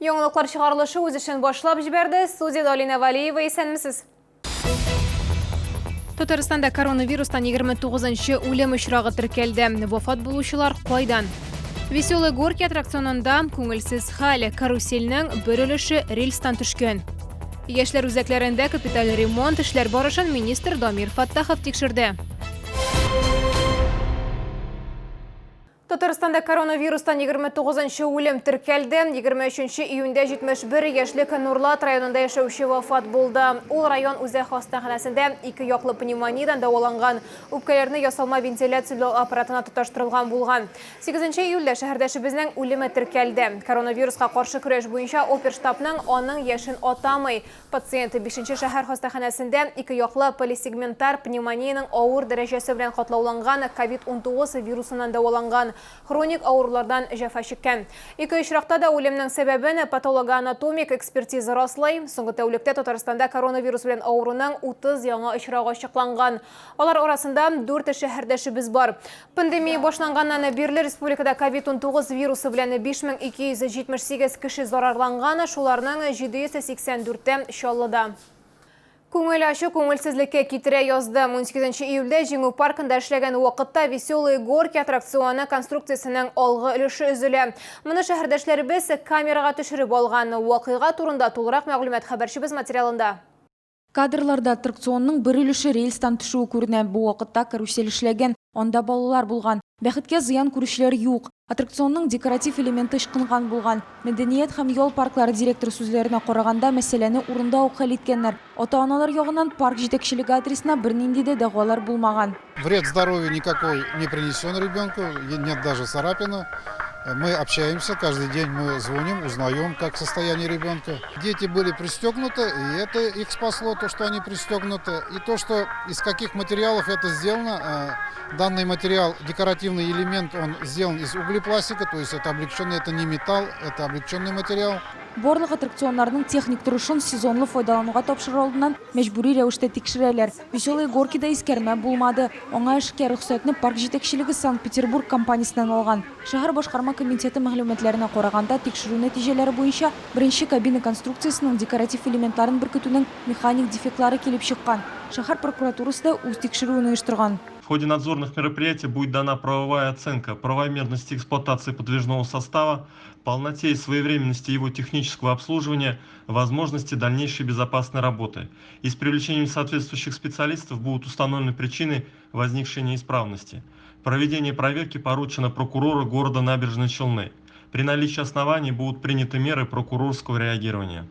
Яңалыклар чыгарылышы үз эшен башлап җибәрде. Студиядә Алинә Валиева, исәнмесез. Татарстанда коронавирустан 29 нчы үлем очрагы теркәлде. Вафат булучылар кайдан? Веселые горки аттракционында күңелсез хәл. Карусельнең бер өлеше рельстан төшкән. Яшьләр үзәкләрендә капиталь ремонт эшләр барышын министр Дамир Фаттахов тикшерде. Татарстанда коронавирустан 29 нчы үлем теркәлде. 23 июньдә 71 яшьлек Нурлат районында яшәүче вафат булды. Ул район үзәк хастаханәсендә ике яклы пневмониядән дәваланган, үпкәләрне ясалма вентиляцияләү аппаратына тоташтырылган булган. 8 июльдә шәһәрдәшебезнең үлеме теркәлде. Коронавируска каршы көрәш буенча оперштабның аның яшен атамый. Пациент бишенче шәһәр хастаханәсендә икеяклы полисегментар пневмониянең авыр дәрәҗәсе белән катлауланган ковид 19 вирусыннан дәваланган, хроник авырулардан җәфа чиккән. Ике очракта да үлемнең сәбәбен патологоанатомик экспертиза раслый. Соңгы тәүлектә Татарстанда коронавирус белән авыруның 30 яңа очрагы ачыкланган. Алар арасында дүрт шәһәрдәшебез бар. Пандемия башланганнан бирле республикада ковид-19 вирусы белән 5278 кеше зарарланган, шуларның 784-е Чаллыда. Күңел ачу күңелсезлеккә китерә язды. 18 июльдә Җиңү паркында эшләгән вакытта Веселые горки аттракционы конструкциясенең алгы өлеше өзелә. Моны шәһәрдәшләребез камерага төшереп алган. Вакыйга турында тулырак мәгълүмат хәбәрчебез материалында. Кадрларда аттракционның бер өлеше рельстан төшүе күренә. Бу вакытта карусель эшләгән, анда балалар булган. Бәхеткә, зыян күрүчеләр юк. Аттракционның декоратив элементы ычкынган булган. Мәдәният һәм ял парклары директоры сүзләренә караганда, мәсьәләне урында ук хәл иткәннәр. Ата-аналар ягыннан парк җитәкчелеге адресына бернинди дә дәгъвалар булмаган. Вред здоровью никакой не принесен ребенку, нет даже царапины. Мы общаемся, каждый день мы звоним, узнаем, как состояние ребенка. Дети были пристегнуты, и это их спасло, то, что они пристегнуты. И то, что из каких материалов это сделано. Данный материал, декоративный элемент, он сделан из углепластика, то есть это облегченный, это не металл, это облегченный материал. Барлык аттракционнарның техник торышын сезонлы файдалануга тапшырыр алдыннан мәҗбүри рәвештә тикшерәләр. Веселые Горкида искәрмә булмады. Аңа эшкә рөхсәтне парк җитәкчелеге Санкт-Петербург компаниясеннән алган. Шәһәр башкарма комитеты мәгълүматларына караганда, тикшерү нәтиҗәләре буенча, беренче кабина конструкциясенең декоратив элементларын беркетүнең механик дефектлары килеп чыккан. Шәһәр прокуратурасы да үз тикшерүен оештырган. В ходе надзорных мероприятий будет дана правовая оценка правомерности эксплуатации подвижного состава, полноте и своевременности его технического обслуживания, возможности дальнейшей безопасной работы. И с привлечением соответствующих специалистов будут установлены причины возникшей неисправности. Проведение проверки поручено прокурору города Набережной Челны. При наличии оснований будут приняты меры прокурорского реагирования.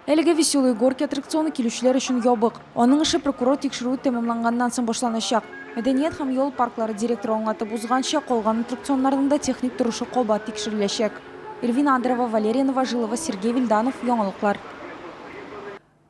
Әлеге Веселые горки аттракционы килүчеләр өчен ябык. Аның эше прокурор тикшерүе тәмамланганнан соң башланачак. Мәдәният һәм ял парклары директоры аңлатып узганча, калган аттракционнарның да техник торышы кабат тикшереләчәк. Эльвина Андрова, Валерия Новожилова, Сергей Вильданов, Яңалыклар.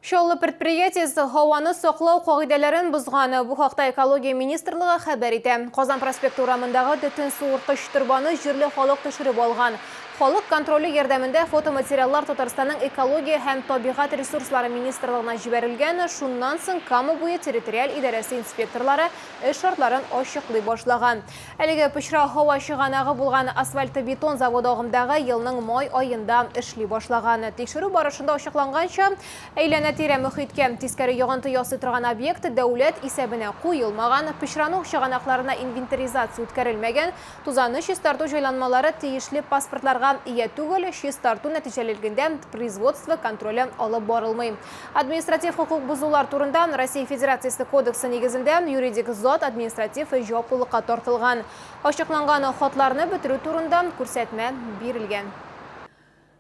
Чаллы предприятиесе һаваны саклау кагыйдәләрен бозган. Бу хакта Экология министрлыгы хәбәр итә. Казан проспекты урамындагы төтен суырткыч торбаны җирле халык төшереп алган. Халык контроле ярдәмендә фотоматериаллар Татарстанның Экология һәм табигать ресурслары министрлыгына җибәрелгән, шуннан соң Кама буе территориаль идарәсе инспекторлары эш шартларын ачыклый башлаган. Әлеге пычрак һава чыганагы булган асфальтобетон заводы агымдагы елның май аенда эшли башлаган. Тикшерү барышында ачыкланганча, әйләнә-тирә мохиткә тискәре йогынты ясый торган объект дәүләт исәбенә куелмаган, пычрану чыганакларына инвентаризация үткәрелмәгән, Тузанны чистарту җайланмалары тиешле паспортларга ия түгел, чистарту нәтиҗәлелгендә производство контроле алып барылмый. Административ хокук бозулар турында Россия Федерациясе Кодексы нигезендә юридик зат административ җаваплылыкка тартылган. Ачыкланган хатларны бетерү турында күрсәтмә бирелгән.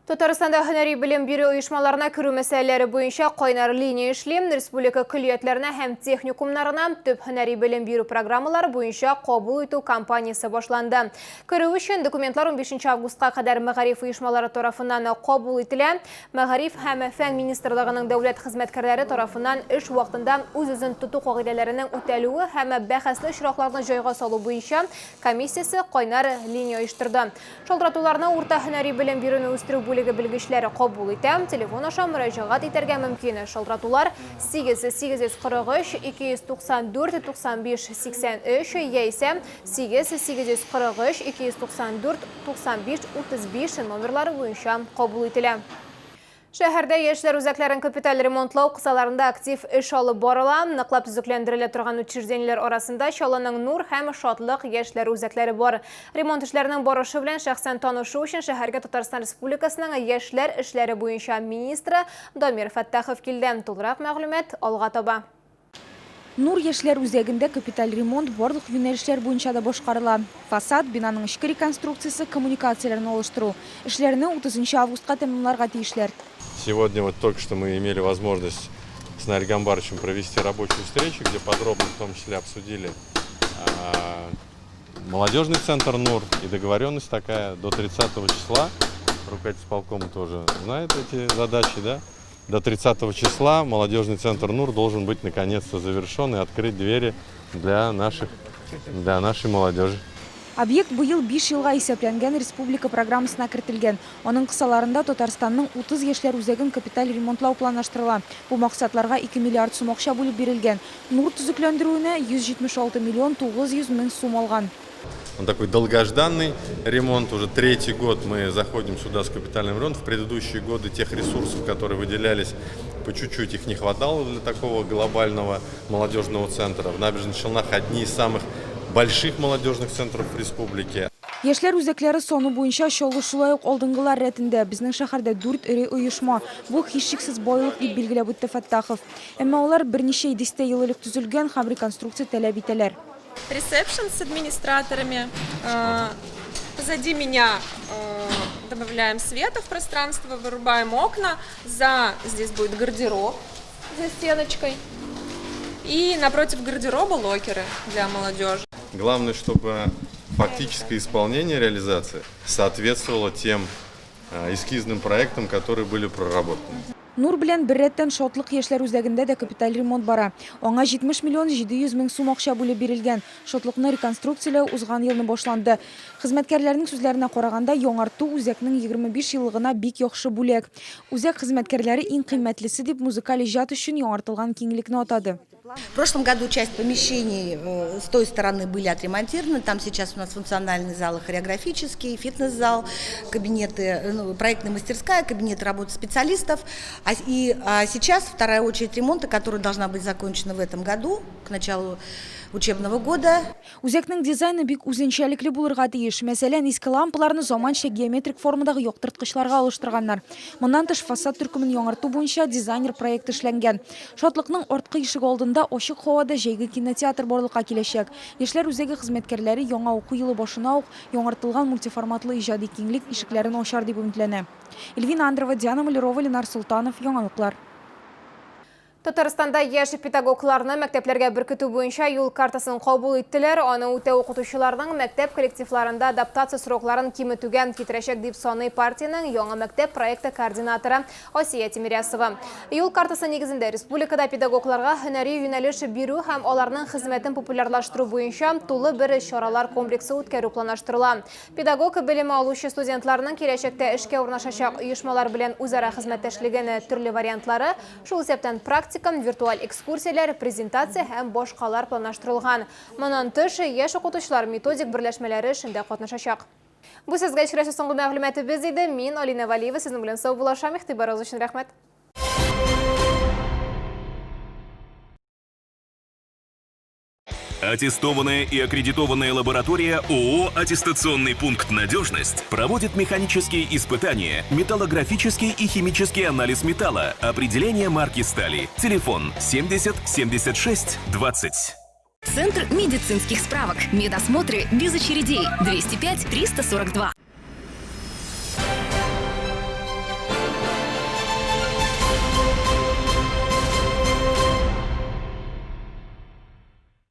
Татарстанда һөнәри белем бирү оешмаларына керү мәсьәләләре буенча кайнар линия эшли. Республика көллиятләренә һәм техникумнарына төп һөнәри белем бирү программалары буенча кабул итү кампаниясе башланды. Керү өчен документлар 15 августка кадәр мәгариф оешмалары тарафыннан кабул ителә. Мәгариф һәм фән министрлыгының дәүләт хезмәткәрләре тарафыннан эш вакытында үз-үзен тоту кагыйдәләренең үтәлүе һәм бәхәсле очракларны җайга салу буенча комиссиясе кайнар линия оештырды. Шалтыратуларны урта һөнәри белем бирүне үстерү бүлеге белгечләре кабул итә. Телефон аша мөрәҗәгать итәргә мөмкин. Шалтыратулар 8 843 294 95 83 яисә 8 843 294 95 35 номерлары буенча кабул ителә. Шәһәрдә яшьләр үзәкләрен капиталь ремонтлау кысаларында актив эш алып барыла. Ныклап төзекләндерелә торган учреждениеләр арасында Чаллының Нур һәм Шатлык яшьләр үзәкләре бар. Ремонт эшләренең барышы белән шәхсән танышу өчен шәһәргә Татарстан Республикасының яшьләр эшләре буенча министры Дамир Фәттахов килде. Тулырак мәгълүмат алга таба. Нур яшьләр үзәгендә капиталь ремонт барлык юнәлешләр буенча да башкарыла. Фасад, бинаның эчке реконструкциясе, коммуникацияләрне алыштыру. Эшләрне 30 нчы августка тәмамларга тиешләр. Сегодня вот только что мы имели возможность с Наиль Гамбаровичем провести рабочую встречу, где подробно в том числе обсудили молодежный центр «Нур». И договоренность такая до 30 числа, руководитель исполкома тоже знает эти задачи, да? До 30 числа молодежный центр «Нур» должен быть наконец-то завершен и открыть двери для, наших, для нашей молодежи. Объект быел 5 елга исәпләнгән республика программасына кертелгән. Аның кысаларында Татарстанның 30 яшьләр үзәген капиталь ремонтлау планлаштырыла. Бу максатларга 2 миллиард сум акча бүлеп бирелгән. Нур төзекләндерүенә 176 миллион 900 мең сум алган. Он такой долгожданный ремонт. Уже третий год мы заходим сюда с капитальным ремонтом. В предыдущие годы тех ресурсов, которые выделялись, по чуть-чуть их не хватало для такого глобального молодежного центра. В Набережных Челнах одни из самых больших молодежных центров в республике. Яшьләр үзәкләре саны буенча Чаллы шулай ук алдынгылар рәтендә. Безнең шәһәрдә дүрт эре оешма. Бу һичшиксез байлык, дип билгеләп үтте Фәттахов. Әмма алар берничә дистә ел элек төзелгән һәм реконструкция таләп итәләр. Ресепшн с администраторами. Позади меня добавляем света в пространство, вырубаем окна. За здесь будет гардероб за стеночкой. И напротив гардероба локеры для молодежи. Главное, чтобы фактическое исполнение реализации соответствовало тем эскизным проектам, которые были проработаны. Нур белән беррәттән Шатлык яшьләр үзәгендә дә капиталь ремонт бара. Аңа 70 миллион 700 мең сум акча бүлеп бирелгән. Шатлыкны реконструкцияләү узган елны башланды. Хезмәткәрләрнең сүзләренә караганда, яңарту үзәкнең 25 еллыгына бик яхшы бүләк. Үзәк хезмәткәрләре иң кыйммәтлесе дип музыкаль иҗат өчен яңартылган киңлекне атады. В прошлом году часть помещений с той стороны были отремонтированы. Там сейчас у нас функциональный зал, хореографический, фитнес-зал, кабинеты, ну, проектная мастерская, кабинеты работы специалистов. А сейчас вторая очередь ремонта, которая должна быть закончена в этом году, к началу учебного года. Үзәкнең дизайны бик үзенчәлекле булырга тиеш. Мәсәлән, иске лампаларны заманча геометрик формадагы яктырткычларга алыштырганнар. Моннан тыш фасад төркемен яңарту буенча дизайнер проекты эшләнгән. Шатлыкның арткы ишек алдында ачык һавада җәйге кинотеатр барлыкка киләчәк. Яшьләр үзәге хезмәткәрләре яңа уку елы башына ук яңартылган мультиформатлы иҗади киңлек ишекләрен ачар дип өметләнә. Эльвина Андрова, Диана Малярова, Ленар Султанов, Яңалыклар. Татарстанда яшь педагогларны мәктәпләргә беркетү буенча юл картасын кабул иттеләр. Аны үтәү укытучыларның мәктәп коллективларында адаптация срокларын киметүгә китерәчәк, дип саный партиянең Яңа мәктәп проекты координаторы Асия Тимирясова. Юл картасы нигезендә республикада педагогларга һөнәри юнәлеш бирү һәм аларның хезмәтен популярлаштыру буенча тулы бер чаралар комплексы үткәрү планлаштырыла. Педагог белеме алучы студентларның киләчәктә эшкә урнашачак оешмалар белән үзара хезмәттәшлеген төрле вариантлары, шул исәптән практика, виртуаль экскурсияләр, презентация һәм башкалар планлаштырылган. Моннан тыш, яшь укытучылар методик берләшмәләре эшендә катнашачак. Бу сезгә очрашу соңгы мәгълүматыбыз иде. Мин Алина Валиева сезнең белән саубуллашам. Игътибарыгыз өчен рәхмәт. Аттестованная и аккредитованная лаборатория ООО «Аттестационный пункт «Надежность» проводит механические испытания, металлографический и химический анализ металла, определение марки стали. Телефон 70 76 20. Центр медицинских справок. Медосмотры без очередей. 205 342.